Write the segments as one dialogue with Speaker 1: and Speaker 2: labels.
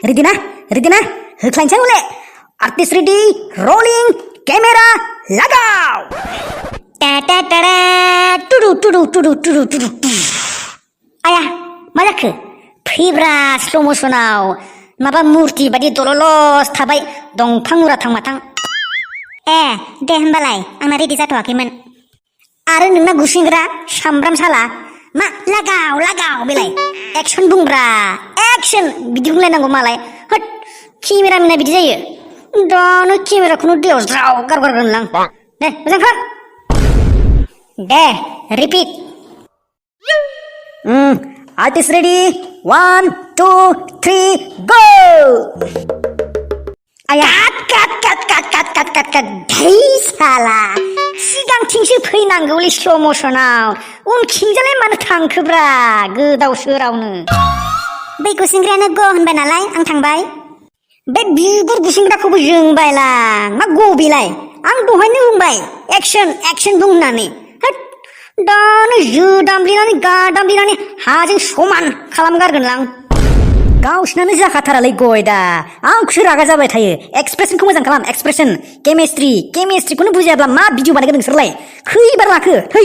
Speaker 1: Ready na? Ready na? Hoklainsan uli. Artist ready. Rolling. Camera. Lagaw. Ta-ta-ta-da. Tudu. Ayah, मा जाखो? फैब्रा slow' मोसनाव माबा मुर्ति बायदि दल'ल'स थाबाय दंफां उराथां माथां। ए दे होनबालाय आंना रेडि जाथ'वाखैमोन। आरो नोंना गुसिंग्रा सामब्राम साला मा लागाव बेलाय एक्सन बुंब्रा एक्सन बिदि बुंलायनांगौ मालाय। होद केमेरामेना बिदि जायो। दानो केमेराखौनो दैयाव ज्राव गारगारगोनलां। दे मोजां खार। दे repeat. Artist ready. 1, 2, 3, go. Ayah. Cut. Hei salah. सिगांथिंसो फैनांगौलै स्ल' मोसनाव उनथिंजालाय मानो थांखोब्रा गोदाव सोरावनो। बै गुसिंग्रायानो ग होनबाय नालाय आं थांबाय। बे बिगुर गुसिंग्राखौबो जोंबायलां मा ग बेलाय आं दहायनो बुंबाय एक्सन बुं होननानै। दानो जोदामब्लिनानै गादामब्लिनानै हाजों समान खालामगारगोनलां। गावसिनानो जाखाथारालै गयदा आंखौसो रागा जाबाय थायो। एक्सप्रेसनखौ मोजां खालाम एक्सप्रेसन। केमिस्ट्रिखौनो बुजियाब्ला मा भिडिअ बानायगोन नोंसोरलाय खैबार लाखो थै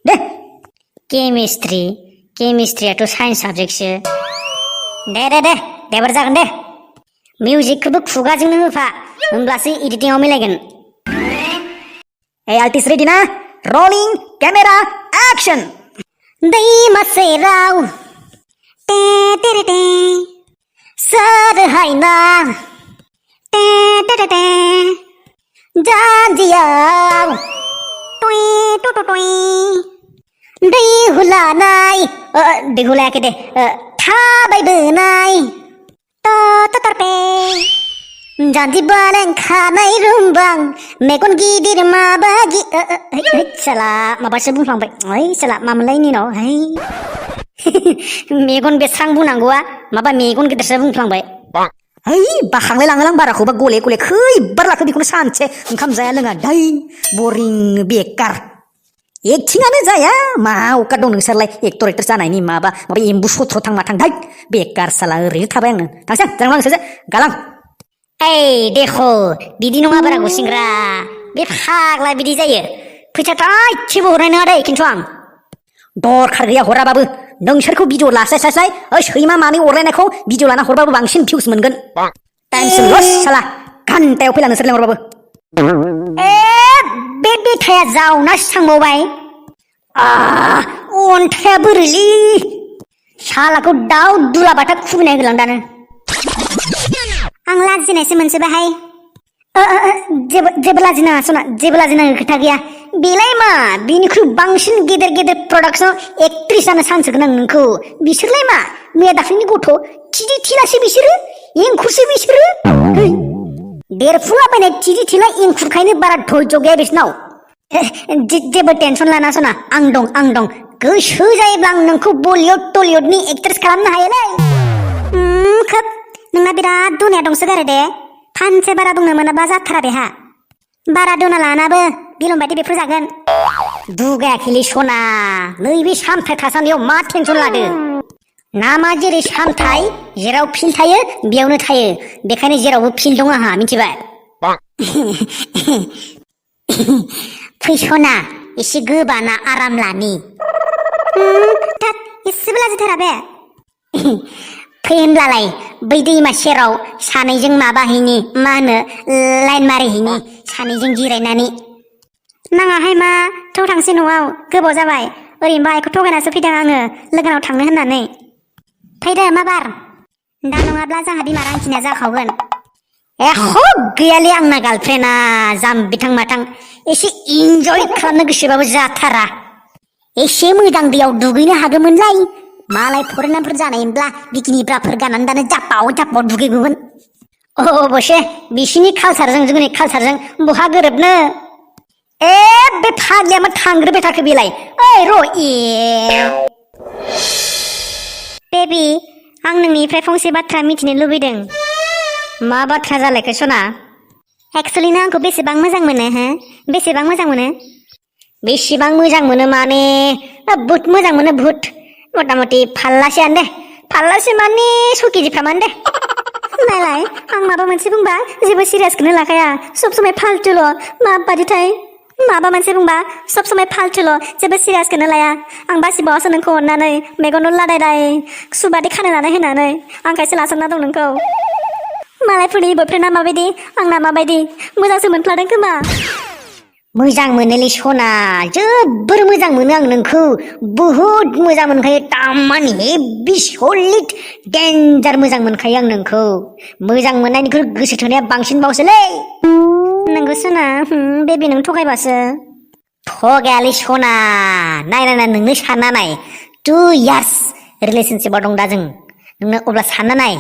Speaker 1: दे। केमिस्ट्रियाथ' साइन्स साबजेक्टसो। दे देबार जागोन दे। मिउजिकखौबो खुगाजोंनो होफा होमब्लासो एडिटिंआव मिलायगोन। ए आर्टिस्ट रेडि ना? Rolling, camera, action. दैमा सेराव टे सरहायना टे जान्जियाव टुई दैहु लानाय दैहु लायाखै दे थाबायबोनाय तरपे जान्जि बानायखानाय रुमबां मेगन गिदिर माबागि साला माबासो बुंफ्लांबाय साला मामोनलाय निनाव मेगन बेस्रां बुंनांगौआ माबा मेगन गिदिरसो बुंफ्लांबाय। बाखांलाय लाङोलां बाराखौबा गले खैबार लाखो बेखौनो सानसे ओंखाम जाया लोङा दै बरिं बेकार एक्टिंआनो जाया मा अखा दं नोंसोरलाय एक्टर जानायनि माबा एम्बु सत्र थांना थां दै बेकार साला ओरैनो थाबाय आङो थांसै जालां नोंसोरसो गालां। देख' बिदि नङा बारा गुसिंग्रा बे फाग्ला बिदि जायो। फैसा थाइसेबो हरनाय नङा दै खिन्थु आं दरखार गैया हराबाबो नोंसोरखौ भिडिअ लास्लाय सैमा मानै अरलायनायखौ भिडिअ लाना हरबाबो बांसिन भिउस मोनगोन। टाइमसो लस साला घन्टायाव फैला नोंसोर लेंहरबाबो। बे बेथाया जावनासो थांबावबाय। अन्थाया बोरैलै सालाखौ दाउ दुलाबाथा खुबैनाय होलांदानो। आं लाजिनायसो मोनसोबाहाय। जेबो लाजिनाङा सना जेबो लाजिनाङा खोथा गैया। बेलाय मा बिनिख्रुइ बांसिन गेदेर प्रडाक्सनाव एक्ट्रिस जानो चान्स होगोन आं नोंखौ। बिसोरलाय मा मैया दाख्लैनि गथ' थिदि थिलासो बिसोरो एंखुरसो बिसोरो देरफुलाबायनाय थिदि थिला एंखुरखायनो बारा धैर्य गैया बिसोरनाव। जेबो टेनसन लाना सना आं दं गोसो जायोब्ला आं नोंखौ बलिउड टलिउडनि एक्ट्रेस खालामनो हायोलै। खोब नोंना बिराद दुनिया दंसोगारो दे फानसे बारा बुंनो मोनाबा जाथारा बेहा। बारा दुना लानाबो बिलम बायदि बेफोर जागोन। दुगायाखैलै सना नैबे सामथाय थासान्दियाव मा टेनसन लादो। नामा जेरै सामथाय जेराव फिल्ड थायो बेयावनो थायो बेखायनो जेरावबो फिल्ड दं आंहा मिथिबाय। फैसना एसे गोबाना आराम लानि। एसेबो लाजिथारा बे। फै होनब्लालाय बै दैमा सेराव सानैजों माबाहैनि मा होनो लाइन मारिहैनि सानैजों जिरायनानै। नाङाहाय मा थौ थांसै न'आव गोबाव जाबाय ओरैनोबा आइखौ थगायनासो फैदों आङो लोगोनाव थांनो होननानै। फैदो मा बार दा नङाब्ला जोंहा बिमा रांखिनाया जाखावगोन। गैयालै आंना गार्लफ्रेन्डआ जाम्बिथां माथां एसे इन्जय खालामनो गोसोबाबो जाथारा। एसे मोजां दैयाव दुगैनो हागौमोनलाय मालाय फरेनारफोर जानायमोनब्ला बिकिनि ब्राफोर गाननानै दानो जापाव दुगैगौमोन। अबसे बिसिनि कालसारजों जोंनि कालसारजों बहा गोरोबनो। बे फाग्लिया मा थांग्रोबाय थाखो बेलाय। बेबि आं नोंनिफ्राय फंसे बाथ्रा मिथिनो लुबैदों। मा बाथ्रा जालायखो सना? एक्सुवेलि नों आंखौ बेसेबां मोजां मोनो बेसेबां मोजां मोनो? बेसेबां मोजां मोनो माने बुहुत मोजां मोनो बुहुत मथा मथि फाल्लासेआनो दे फाल्लासे माने 100 केजिफ्रामानो दे। नायलाय आं माबा मोनसे बुंबा जेबो सिरियासखौनो लाखाया सब समाय फाल्तुल' माबादिथाय माबा मोनसे बुंबा सब समाय फाल्तुल' जेबो सिरियासखौनो लाया आं बासिबावासो नोंखौ अननानै मेगनाव लादायदाय सुबादि खानो लानाय होनानै आं खायसे लासोमना दं नोंखौ मालायफोरनि बयफ्रेन्डआ माबायदि आंना माबायदि मोजांसो मोनफ्लादों खोमा मोजां मोनोलै सना जोबोर मोजां मोनो आं नोंखौ बुहुद मोजां मोनखायो तामानि हेभि सलिड डेन्जार मोजां मोनखायो आं नोंखौ मोजां मोननायनिख्रुइ गोसो थोनाया बांसिन बावसोलै नोंगौ सना बेबि नों थगायबासो थगायालै सना नाय नोंनो सानना नाय 2 years रिलेसनशिपआव दं दा जों नोंनो अब्ला सानना नाय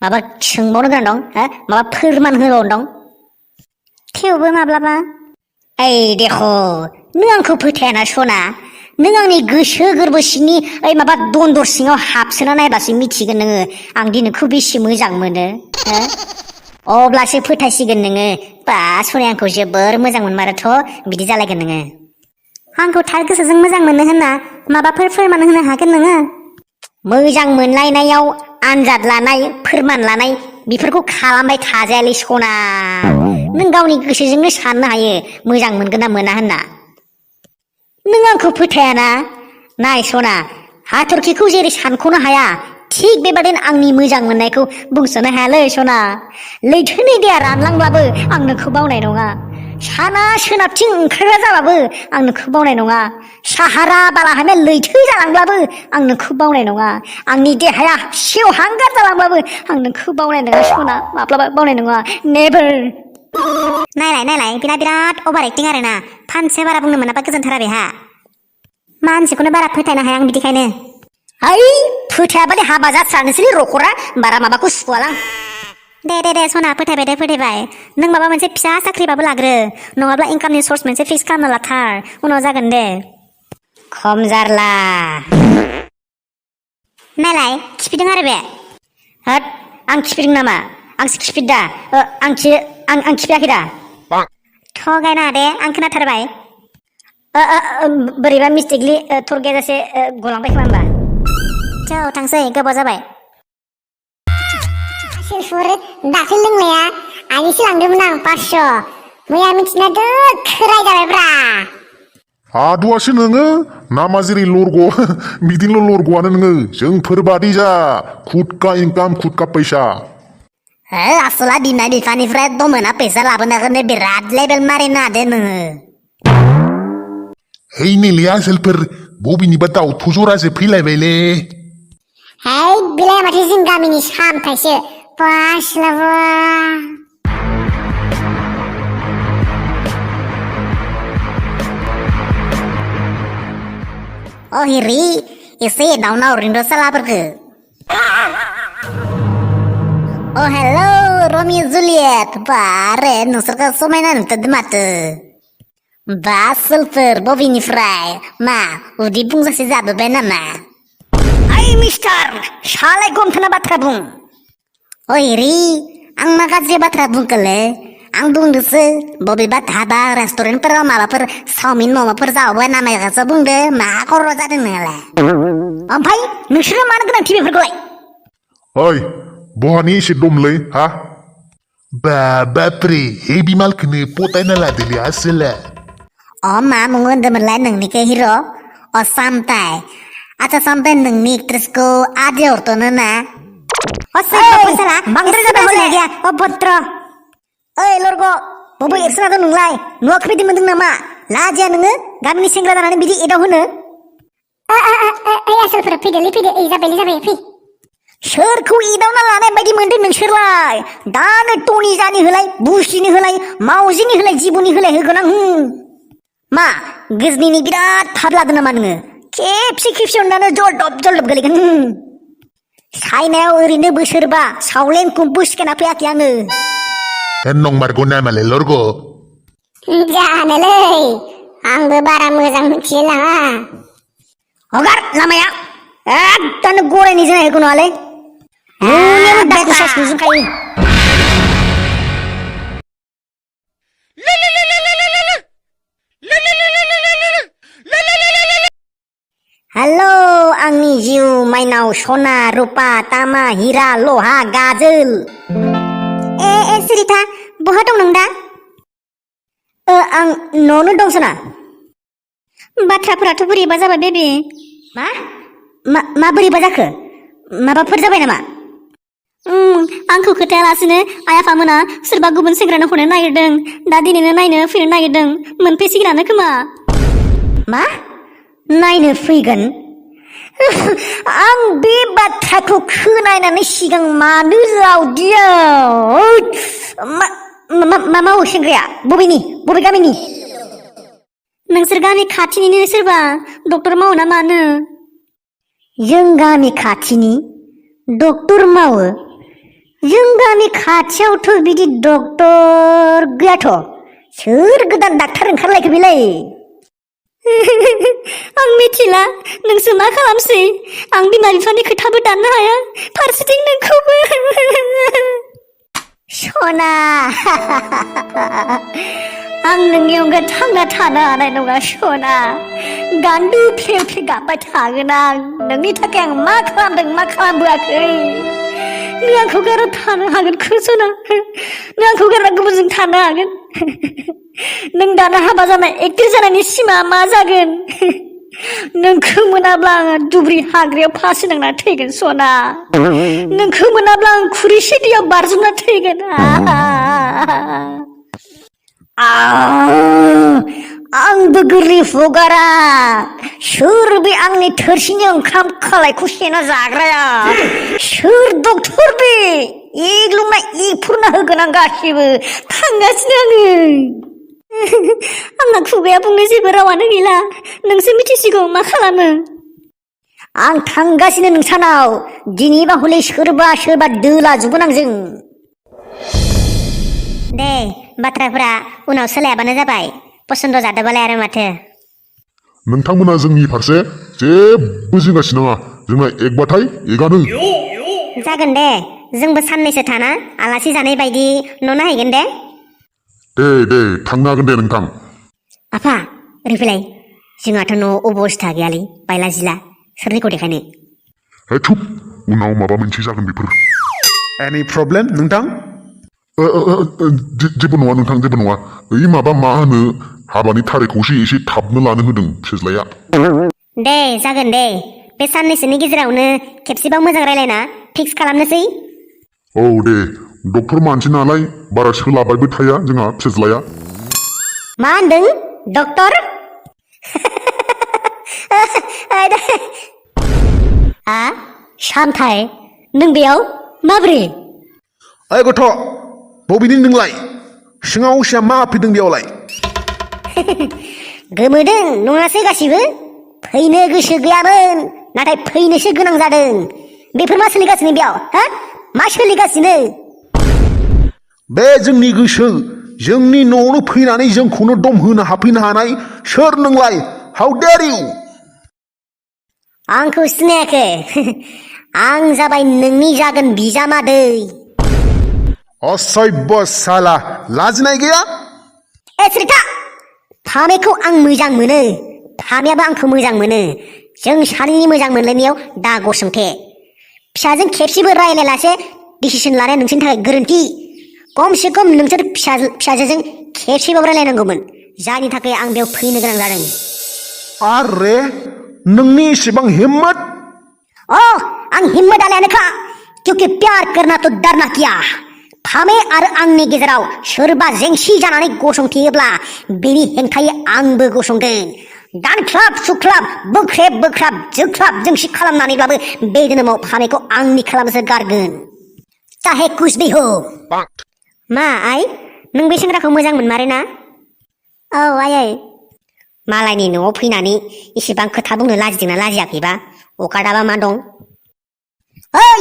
Speaker 1: माबा सोंबावनो गोनां दं माबा फोरमान होबावनो दं थेवबो माब्लाबा ओइ देख नों आंखौ फोथायाना सना नों आंनि गोसो गोरबो सिंनि ओइ माबा दन्दर सिङाव हाबसोना नायबासो मिथिगोन नोङो आं दि नोंखौ बेसे मोजां मोनो अब्लासो फोथायसिगोन नोङो बा सनाया आंखौ जोबोर मोजां मोनमारोथ' बिदि जालायगोन नोङो आंखौ थार गोसोजों मोजां मोनो होनना माबाफोर फोरमान होनो हागोन नोङो मोजां मोनलायनायाव आनजाद लानाय फोरमान लानाय बेफोरखौ खालामबाय थाजायालै सना नों गावनि गोसोजोंनो साननो हायो मोजां मोनगोन ना मोना होनना नों आंखौ फोथायाना नाय सना हाथरखिखौ जेरै सानख'नो हाया थिग बेबादिनो आंनि मोजां मोननायखौ बुंस'नो हायालै सना लैथोनि दैया रानलांब्लाबो आं नोंखौ बावनाय नङा साना सोनाबथिं ओंखारग्रा जाबाबो आं नोंखौ बावनाय नङा साहारा बालाहामाया लैथो जालांब्लाबो आं नोंखौ बावनाय नङा आंनि देहाया सेवहांगार जालांब्लाबो आं नोंखौ बावनाय नङा सना माब्लाबा बावनाय नङा नेभार नायलाय बिराद अभार एक्टिं आरोना फानसे बारा बुंनो मोनाबा गोजोनथारा बेहा मानसिखौनो बारा फोथायनो हाया आं बिदिखायनो ओइ फोथायाबादि हाबा जाथ्रानोसैलै रखरा बारा माबाखौ सुखुवालां दे सना फोथायबाय नों माबा मोनसे फिसा साख्रिबाबो लाग्रो नङाब्ला इनकामनि सर्स मोनसे फिक्स खालामना लाथार उनाव जागोन दे खम जारला नायलाय खिफिदों आरो बे होद आं खिफिदों नामा आंसो खिफिदा आं खिफियाखै दा थगायनाङा दे आं खोनाथारबाय बोरैबा मिस्टेकलि थर गैयाजासे गलांबाय खोमा होमबा जाव थांसै गोबाव जाबाय
Speaker 2: सिलफुर दाख्लै लोंनाया आइसो लांदोंमोन आं 500 मैया मिथिना दोखोराय जाबायब्रा
Speaker 3: हादुआसो नोङो नामा जेरै लरग बिदिनोल' लरगआनो नोङो जोंफोर बादि जा खुदका इनकाम खुदका पैसा
Speaker 1: आसला बिमा बिफानिफ्राय दमोना फैसा लाबोनायखौनो बिराद लेबेल मारिनो हादो नोङो
Speaker 3: है नैलै आसोलफोर बबेनिबा दाउथु जरासो फैलायबायलै
Speaker 2: है बिलाया माथो जों गामिनि सामथायसो पास्लाबा
Speaker 1: हिरि एसे दाउना हरनि सालाफोरखो हेलौ रमियो जुलियट बारे नोंसोरखौ समायना नुथारदों माथो बा सोलफोर बबेनिफ्राय मा उदै बुंजासे जाबोबाय नामा ओइ मिस्टार सालाय गमथाना बाथ्रा बुं हिरि आं मा गाज्रि बाथ्रा बुंखोलै आं बुंदोसो बबेबा धाबा रेस्टुरेन्टफोराव माबाफोर चावमिन मम'फोर जाबाय नामायगासो बुंदो मा खर' जादों नोंलाय ओमफ्राय नोंसोरो मानो गोनांथि बेफोरखौलाय
Speaker 3: ओइ बहानि एसे दमलै हा बाप्रे हेभि मालखौनो पटायना लादोलै आसोला
Speaker 1: मा मुं होन्दोंमोनलाय नोंनिखौ हिर' सामथाय आच्छा सामथाय नोंनि एक्ट्रेसखौ आदि हरथ'नो ना बांद्राय जाबाय हले गैया भद्र ओइ लरग बबे एक्सन जादों नोंलाय नुवाखै बायदि मोनदों नामा लाजिया नोङो गामिनि सेंग्रा जानानै बिदि एदाव होनो
Speaker 2: आसोलफोर फैदोलै फैदो जाबाय फै
Speaker 1: सोरखौ एदावना लानाय बायदि मोनदों नोंसोरलाय दानो टनि जानि होलाय बुसिनि होलाय मावजिनि होलाय जिबुनि होलाय होगोन आं मा गोजनिनि बिराद थाब लादों नामा नोङो खेबसे अननानै जलदब गोलैगोन साइनायाव ओरैनो बोसोरबा सावलेन कुम्पु सिखायना फैयाखै आङो
Speaker 3: नंमारगौ नामालै लरग
Speaker 2: जानोलै आंबो बारा मोजां मिथिलाय लाङा
Speaker 1: हगार लामाया एकदम गरायनि जोनाय होगौ नङालै नुनायावनो दाखु साइस नुजोबखायो हेलौ आंनि जिउ माइनाव सना रुपा तामा हिरा लहा गाजोल
Speaker 2: ए सुरिता बहा दं नों दा?
Speaker 1: आं न'आवनो दं सना।
Speaker 2: बाथ्राफोराथ' बोरैबा जाबाय बेबि।
Speaker 1: मा बोरैबा जाखो? माबाफोर जाबाय नामा?
Speaker 2: आंखौ खोथायालासिनो आइ आफामोना सोरबा गुबुन सेंग्रानो हरनो नागिरदों। दा दिनैनो नायनो फैनो नागिरदों। मोनफैसिगोनानो खोमा।
Speaker 1: मा? नायनो फैगोन? आं बे बाथ्राखौ खोनानानै सिगां मानो लावदियाव? मा मावो सेंग्राया? बबे गामिनि?
Speaker 2: नोंसोर गामि खाथिनिनो सोरबा डक्टर मावो ना मानो?
Speaker 1: जों गामि खाथिनि डक्टर मावो? जों गामि खाथियावथ' बिदि डक्टर गैयाथ'। सोर गोदान डाक्टार ओंखारलायखो बेलाय?
Speaker 2: आं मिथिला। नोंसो मा खालामसै? आं बिमा बिफानि खोथाबो दाननो हाया, फारसेथिं नोंखौबो।
Speaker 1: सना आं नोंनि अनगा थांना थानो हानाय नङा सना। गान्दु फ्ले फ्ले गाबबाय थागोन आं। नोंनि थाखाय आं मा खालामदों मा खालामबोआखै? नों आंखौ गारना थानो हागोन सना? नों आंखौ गारना गुबुनजों थानो हागोन? नों दानो हाबा जानाय एक्ट्रेस जानायनि सिमा मा जागोन? नोंखौ मोनाब्ला आङो दुब्रि हाग्रायाव फासि नांना थैगोन सना। नोंखौ मोनाब्ला आं खुरिसे दैयाव बारजुमना थैगोन। आंबो गोरलै हगारा। सोर बे आंनि थोरसिनि ओंखाम खालायखौ सेना जाग्राया? सोर डक्टर बे? एग्लुंना एफुरना होगोन आं गासिबो। थांगासिनो आङो।
Speaker 2: आंना खुगाया बुंनो जेबो रावानो गैला। नोंसो मिथिसिगौ मा खालामो।
Speaker 1: आं थांगासिनो नोंसानाव। दिनैबा हले सोरबा दोलाजोबगोन आंजों।
Speaker 2: दे बाथ्राफोरा उनाव सोलायाबानो जाबाय। पसन्द जादोबालाय आरो माथो।
Speaker 3: नोंथांमोना जोंनि फारसे जेबो जिंगासि नाङा। जोंना एकबाथाय एगानो।
Speaker 2: जागोन दे, जोंबो साननैसो थाना आलासि जानाय बायदि न' नायहैगोन दे।
Speaker 3: दे थांनो हागोन दे नोंथां।
Speaker 1: आफा ओरै फैलाय। जोंहाथ' न'आव अबस्था गैयालै, बायला जिला। सोरनिखौ देखायनो?
Speaker 3: हे थुप, उनाव माबा मोनसे जागोन बेफोर।
Speaker 4: एनि प्रब्लेम नोंथां?
Speaker 3: जेबो नङा नोंथां, जेबो नङा। ओइ माबा मा होनो, हाबानि थारिखखौसो एसे थाबनो लानो होदों फिसाज्लाया।
Speaker 2: दे जागोन दे। बे साननैसोनि गेजेरावनो खेबसेबाव मोजां रायलायना फिक्स खालामनोसै।
Speaker 3: औ दे, डक्टर मानसि नालाय बारा सोलाबायबो थाया जोंहा फिसाज्लाया।
Speaker 1: मा होनदों? डक्टर? सामथाय नों बेयाव माब्रै?
Speaker 4: ओइ गथ', बबेनि नोंलाय? सिङाव सिया मा फैदों बेयावलाय?
Speaker 1: गोमोदों नङासै गासिबो? फैनो गोसो गैयामोन, नाथाय फैनोसो गोनां जादों। बेफोर मा सोलिगासिनो बेयाव? मा सोलिगासिनो?
Speaker 4: बे जोंनि गोसो, जोंनि न'आवनो फैनानै जोंखौनो दम होनो हाफैनो हानाय सोर नोंलाय? How dare you?
Speaker 1: आंखौ सिनायाखै? आं जाबाय नोंनि जागोन बिजामादै।
Speaker 4: असभ्य साला, लाजिनाय गैया?
Speaker 1: श्रीता, फामेखौ आं मोजां मोनो, फामेयाबो आंखौ मोजां मोनो। जों सानैनि मोजां मोनलायनायाव दा गसंथे। फिसाजों खेबसेबो रायलायालासे डिसिसन लानाया नोंसोरनि थाखाय गोरोन्थि। खमसे खम नोंसोर फिसाजोजों खेबसेबाबो रायलायनांगौमोन, जायनि थाखाय आं बेयाव फैनो गोनां जादों।
Speaker 4: आरे, नोंनि इसेबां हिम्मत?
Speaker 1: आं हिम्मत आलायानोखा, क्योंकि प्यार करना तो डरना क्या। फामे आरो आंनि गेजेराव सोरबा जेंसि जानानै गसंथेयोब्ला बेनि हेंथायै आंबो गसंगोन। दानख्लाब सुख्लाब बोख्रेब बोख्राब जोख्लाब जोंसि खालामनानैब्लाबो बे जोनोमाव फामेखौ आंनि खालामसो गारगोन। चाहे कुछ भी हो।
Speaker 2: मा आइ, नों बे सेंग्राखौ मोजां मोनमारो ना?
Speaker 1: औ आयै। मालायनि न'आव फैनानै इसेबां खोथा बुंनो लाजिदोंना लाजियाखैबा? अकादाबा मा दं? ओइ,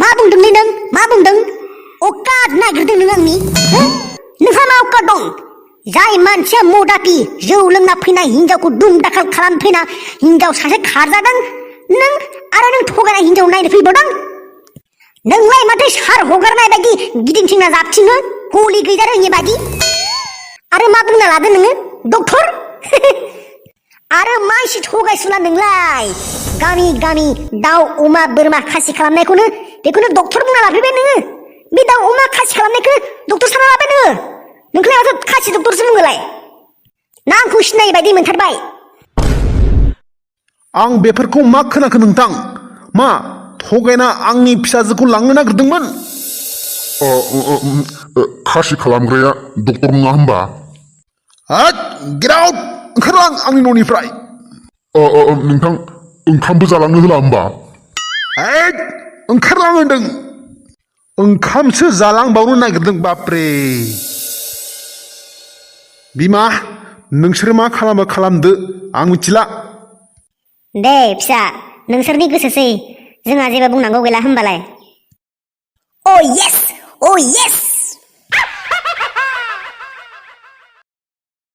Speaker 1: मा बुंदोंलै नों? मा बुंदों? अकाद नागिरदों नों आंनि? नोंहा मा अकाद दं? जाय मानसिया मदाति जौ लोंना फैनाय हिनजावखौ दुम दाखाल खालामफैना हिनजाव सासे खारजादों, नों आरो नों थगायनाय हिनजाव नायनो फैबावदों? नोंलाय माथो सार हगारनाय बायदि गिदिंथिंना जाबथिङो, गलि गैजा रोङि बायदि? आरो मा बुंना लादों नोङो? डक्टर? आरो मा एसे थगायसुला नोंलाय गामि गामि दाउ अमा बोरमा खासि खालामनायखौनो बेखौनो डक्टर बुंना लाफैबाय नोङो बे दाउ अमा खासि खालामनायखौ डक्टर साना लाबाय नोङो नोंखौलाय माथो खासि डक्टरसो बुङोलाय ना आंखौ सिनायै बायदि मोनथारबाय
Speaker 4: आं बेफोरखौ मा खोनाखो नोंथां मा थगायना आंनि फिसाजोखौ लांनो नागिरदोंमोन
Speaker 3: खासि खालामग्राया डक्टर नङा होमबा
Speaker 4: गेट आउट ओंखारलां आंनि न'निफ्राय
Speaker 3: नोंथां ओंखामबो जालांनो होला होमबा
Speaker 4: ओंखारलां होनदों ओंखामसो जालांबावनो नागिरदों बाप्रे बिमा नोंसोर मा खालामो खालामदो आं मिथिला
Speaker 1: दे फिसा नोंसोरनि गोसोसै जोंहा जेबो बुंनांगौ गैला होमबालाय अ येस